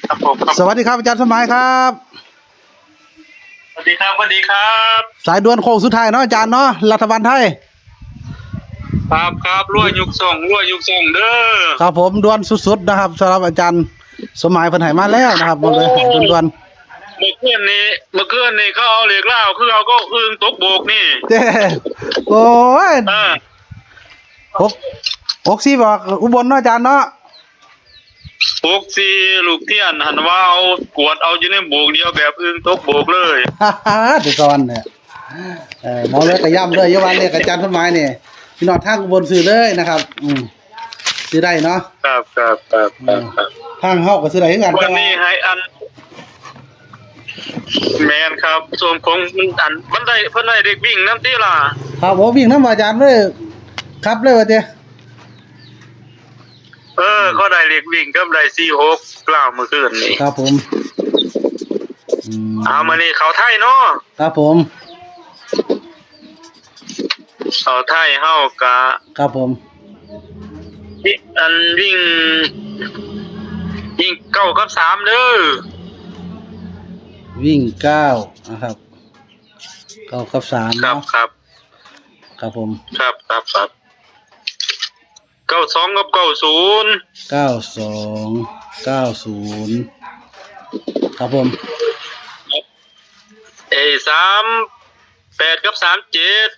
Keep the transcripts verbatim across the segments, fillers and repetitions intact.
ครับผมครับ สวัสดีครับอาจารย์สมหมายครับ สวัสดีครับ สวัสดีครับ สายด่วนโค้งสุดท้ายเนาะอาจารย์เนาะ รัฐบาลไทย ครับครับ รวยยกช่อง รวยยกช่องเด้อ ครับผม ด่วนสุดๆนะครับ สำหรับอาจารย์สมหมายเพิ่นให้มาแล้วนะครับ มาเลยให้ด่วนๆ เมื่อคืนนี้ เมื่อคืนนี้เขาเอาเลขลาว คือเอาก็อึ่งตกโบกนี่ เจ้ โอ้ย เออ หก หกสี่บอกอุบลเนาะอาจารย์เนาะ หกสี่ ลูกเตี้ยนหันว่าเอากวดเอาอยู่ในโบกเดียวแบบอึ่งตกโบกเลย เดี๋ยวก่อนเนี่ย เออ หมอเลยก็ย้ำเลย อย่าว่าเลขอาจารย์สมหมายนี่ พี่น้องทางอุบลซื้อเลยนะครับ อืม ซื้อได้เนาะ ครับครับครับครับครับ ทางเฮาก็ซื้อได้คือกัน วันนี้ แต่ว่า ให้อัน แม่นครับ ส่วนของอัน มันได้ เพิ่นได้เลขวิ่งนำติล่ะ ครับผม วิ่งนำอาจารย์เลย ครับเลยว่าติ เออ เขาได้เลขวิ่งกับได้สี่หกลาวเมื่อคืนนี่ ครับผม อืม เอามื้อนี้เข้าไทยเนาะ ครับผม เข้าไทยเฮากะ ครับผม อันวิ่ง วิ่งเก้ากับสามเด้อ วิ่งเก้านะครับ เก้ากับสาม ครับ เนาะ ครับ ครับผม ครับครับครับ เก้าสองกับเก้าศูนย์ เก้าสอง เก้าศูนย์ ครับผม เอ้ย สามแปดกับสามเจ็ด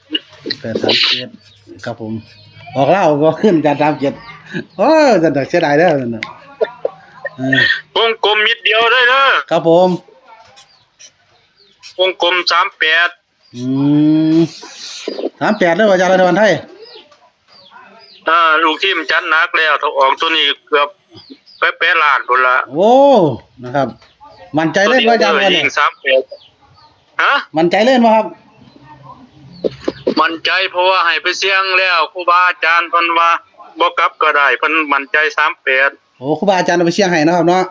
แปดสามเจ็ด ครับผม ออกลาวก็ขึ้นอาจารย์ สามเจ็ด โอ้ย จังเสียดายเด้อ นั่นน่ะ เออ วงกลมนิดเดียวได้เด้อ ครับผม วงกลม สามแปด อืม สามแปด เด้ออาจารย์ รัฐบาลไทย อ่า ลูกทีมจัดหนักแล้ว ถ้าออกตัวนี้เกือบไปแปดล้านพุ้นละ โอ้ นะครับ มั่นใจเลยว่าอาจารย์ ตัวเดียวเลย ว่าเนี่ย ยิง สามแปด ฮะ มั่นใจเลยบ่ครับ มั่นใจ เพราะว่าให้ไปเสี่ยงแล้ว ครูบาอาจารย์เพิ่นว่าบ่กลับก็ได้ เพิ่นมั่นใจ สามแปด โอ้ ครูบาอาจารย์เอาไปเสี่ยงให้เนาะครับเนาะ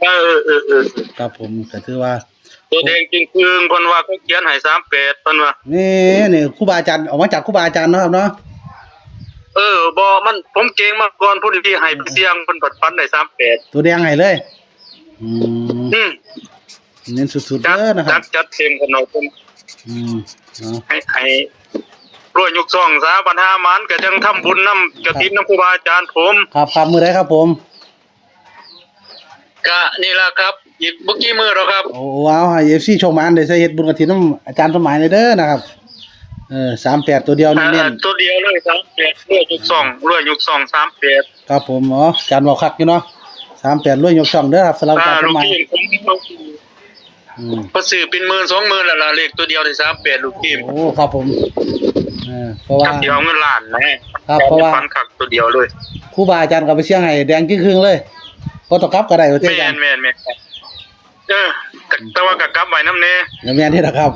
เออ เออ เออ เออ ครับผม ก็ถือว่า ตัวแดงจึงคืงเพิ่นว่าเขาเขียนให้ สามแปด เพิ่นว่า นี่ นี่ ครูบาอาจารย์ ออกมาจากครูบาอาจารย์เนาะครับเนาะ เออ บ่ มัน ผมเก่งมาก่อน ผู้ที่ให้ไปเสี่ยง เพิ่นผัดฟันได้ สามแปด ตัวแดงให้เลย อืม อืม เน้นสุดๆ จัด เด้อนะครับ จัด จัดเต็มขนาดเพิ่น อืม เนาะ ให้ ให้รวยยกช่องซะ ปัญหามันก็จังทำบุญนำกฐินนำครูบาอาจารย์ผม ครับ ครับ มื้อใดครับผม กะนี่ล่ะครับ อีกบ่กี่มื้อดอกครับ โอ้ เอาให้ เอฟซี โชคหมาน ได้ใส่เฮ็ดบุญกฐินนำอาจารย์สมหมายเลยเด้อนะครับ เออ สามแปด ตัวเดียวเน้นๆ อ่า ตัวเดียวเลย สามแปด รวยยกช่อง รวยยกช่อง สามแปด ครับผม อ๋อ อาจารย์เว้าคักอยู่เนาะ สามแปด รวยยกช่องเด้อครับ สำหรับอาจารย์สมหมาย อ่า ลูกทีมผม อืม ก็ซื้อเป็นหมื่นสองหมื่นแล้วล่ะ เลขตัวเดียวนี่ สามแปด ลูกทีม โอ้ ครับผม เออ เพราะว่า จักสิเอาเงินล้านนะ ครับ เพราะว่า ฟันคักตัวเดียวเลย ครูบาอาจารย์ก็ไปเสี่ยงให้แดงจึงครึ่งเลย บ่ต้องกลับก็ได้ว่าติอาจารย์ แม่นๆๆ เออ แต่ แต่ว่าก็กลับไว้นำแน่ ก็แม่นนี่ล่ะครับ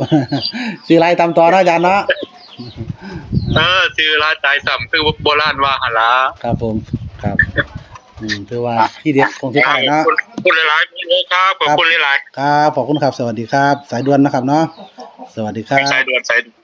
ซื้อหลายตำต่อเนาะอาจารย์เนาะ เออ ซื้อหลายตายซ้ำ คือโบราณว่าหั่นล่ะ ครับผม ครับ อืม ถือว่าทีเด็ดของสุดท้ายเนาะ ขอบคุณ ขอบคุณหลายๆ ครับ ขอบคุณหลายๆ ครับ ขอบคุณครับ สวัสดีครับ สายด่วนนะครับเนาะ สวัสดีครับ สายด่วน สายด่วน